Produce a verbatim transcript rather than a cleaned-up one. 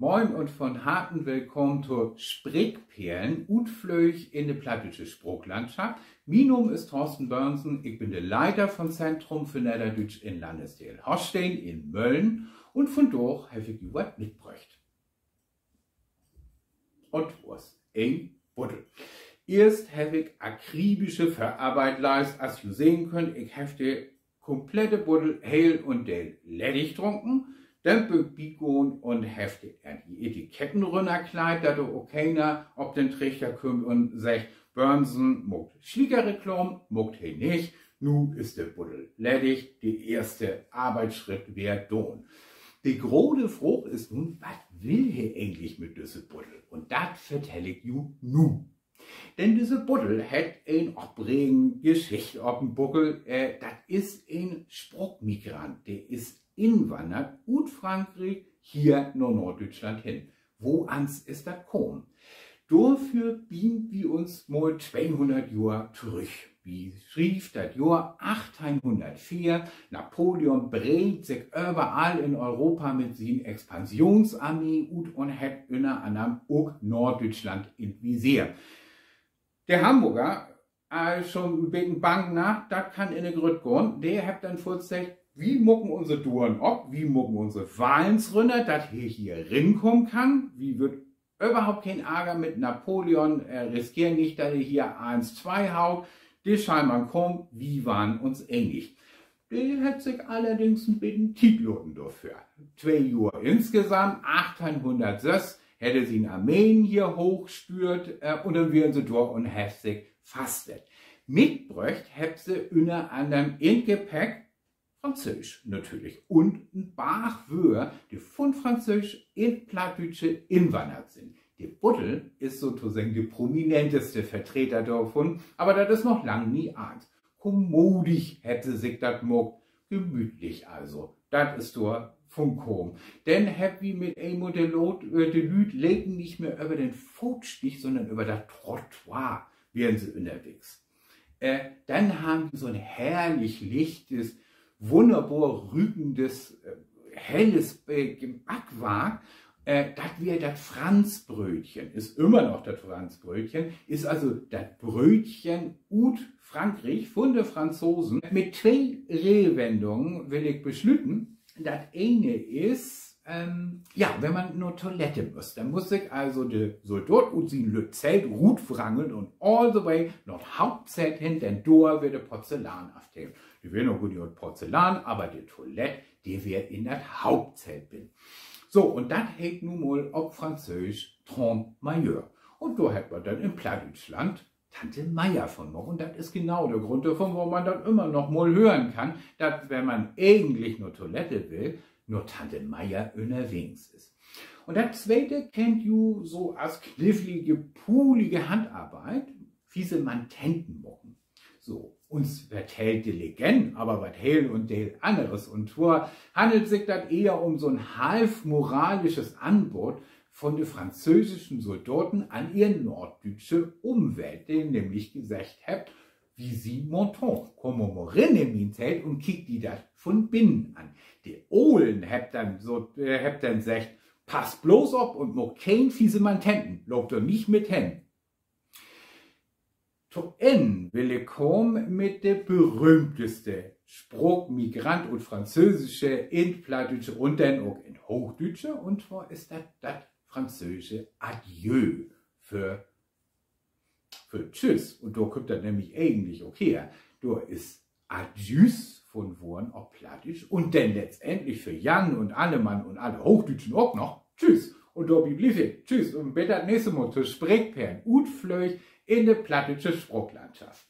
Moin un von Harten willkamen to Spreekperlen, Utflöög in de plattdüütsche Spraaklandschaft. Mien Naam is Thorsten Börnsen, ik bün de Leiter von Zentrum för Nedderdüütsch in Landesdeel Holsteen in Mölln, un vundaag heff ik jo wat mitbröcht. Un twoors en Buddel. Eerst heff ik akribische Vörarbeit leist, as ji sehn köönt. Ik heff de kumplette Buddel heel un deel leddig drunken. Denn bün ik bigahn un heff de, äh, de Etiketten rünnerkleit, dat dor ok keener op den Trichter kümmt un seggt: Börnsen maakt Sliekerreklaam. Maakt he nich. Nu is de Buddel leddig, de eerste Arbeitsschritt weer daan. De grote Fraag is nu: Wat will he egentlich mit düsse Buddel? Un dat vertell ik jo nu. Denn düsse Buddel hett en opregen Geschicht op den Buckel. Äh, dat is en Spraakmigrant, de is inwannert ut Frankriek hier na Noorddüütschland hen. Woans is dat kamen? Dorför beamt wi uns mal tweehunnert Johr torüch. Wi schrievt dat Johr achtteihnhunnertveer. Napoleon breedt sik överall in Europa mit sien Expansionsarmee ut un hett ünner annern ok Noorddüütschland in't Visier. De Hamborger, al schon en beten bang, na, dat kann in de Grütt gahn, de hebbt denn foorts seggt: Wi maken unse Doren op, wi maken unse Wallens rünner, dat he hier rinkamen kann. Wi wüllt överhaupt keen Arger mit Napoleon, äh, riskeern nich, dat he hier allens twei haut. De schall man kamen, wi warrt uns enig. De hett sik allerdings en beten Tiet laten dorför. Twee Johr insgesamt, achtteihnhunnertsöss hett he sien Armeen hier hoochstüürt, äh, un denn weren se dor un hebbt sik fastsett. Mitbröcht hebbt se ünner annern in't Gepäck Franzöösch natürlich un en Barg Wöör, de vun Franzöösch in't Plattdüütsche inwannert sünd. De Buddel is sotoseggen de prominenteste Vertreter dorvun, aver dat is noch lang nich allens. Kommodig hebbt se sik dat maakt, gemütlich also. Dat is dor vun kamen. Denn hebbt wi mit eenmal de Lüüd, äh, de Lüüd lepen nich mehr över den Footstieg, sünnern över dat Trottoir weren se ünnerwegens. Äh, denn harrn wi so'n herrlich lichtes, wunnerbor rükendes, äh, helles, äh, Backwark. Äh, dat weer dat Franzbrötchen, is ümmer noch dat Franzbrötchen, is also dat Brötchen ut Frankriek vun de Franzosen. Mit twee Redewendungen will ik besluten. Dat ene is, ähm, ja, wenn man na Toilette müss, denn muss sik also de Soldaat ut sien lütt Zelt rutwrangeln un all the way na't Hauptzelt hen, denn dor weer de Porzellan afdelen. De weer noch goot in Porzellan, aver de Toilett, de weer in dat Hauptzelt binnen. So, un dat heet nu mal op Franzöösch Tante Mayer. Un dor hett man denn in Plattdüütschland Tante Meier vun maakt. Un dat is genau de Grund dorvun, wo man dat ümmer noch mal hören kann, dat, wenn man egentlich na Toilette will, na Tante Meier ünnerwegens is. Un dat Tweete kennt ju so as knifflige, pulige Handarbeit, Fiesemantenten maken. So, uns vertellt de Legenn aver wat heel un deel anneres. Un twoor hannelt sik dat ehr um so'n half moralisches Anbott vun de französischen Soldaten an ehr noorddüütsche Umwelt, de nämlich seggt hebbt: Visitez mon tente, kumm mal rin in mien Telt un kiek di dat vun binnen an. De Olen hebbt denn so, äh, hebbt denn seggt: Pass blots op un maak keen Fiesemantenten, loop dor nich mit hen. To Enn will ik kamen mit de berühmteste Spraakmigrant ut Franzöösische in't Plattdüütsche un denn ok in't Hoochdüütsche. Un twoor is dat dat franzöösische Adieu för, för Tschüss. Un dor kümmt dat nämlich egentlich ok her. Dor is Adjüüs vun worrn op Plattdüütsch. Un denn letztendlich för Jan un Allemann un alle Hoochdüütschen ok noch Tschüss. Un dorbi bliev ik. Tschüss. Un bit dat nächste Mal to Spreekperlen, Utflöög in de plattdüütsche Spraaklandschaft.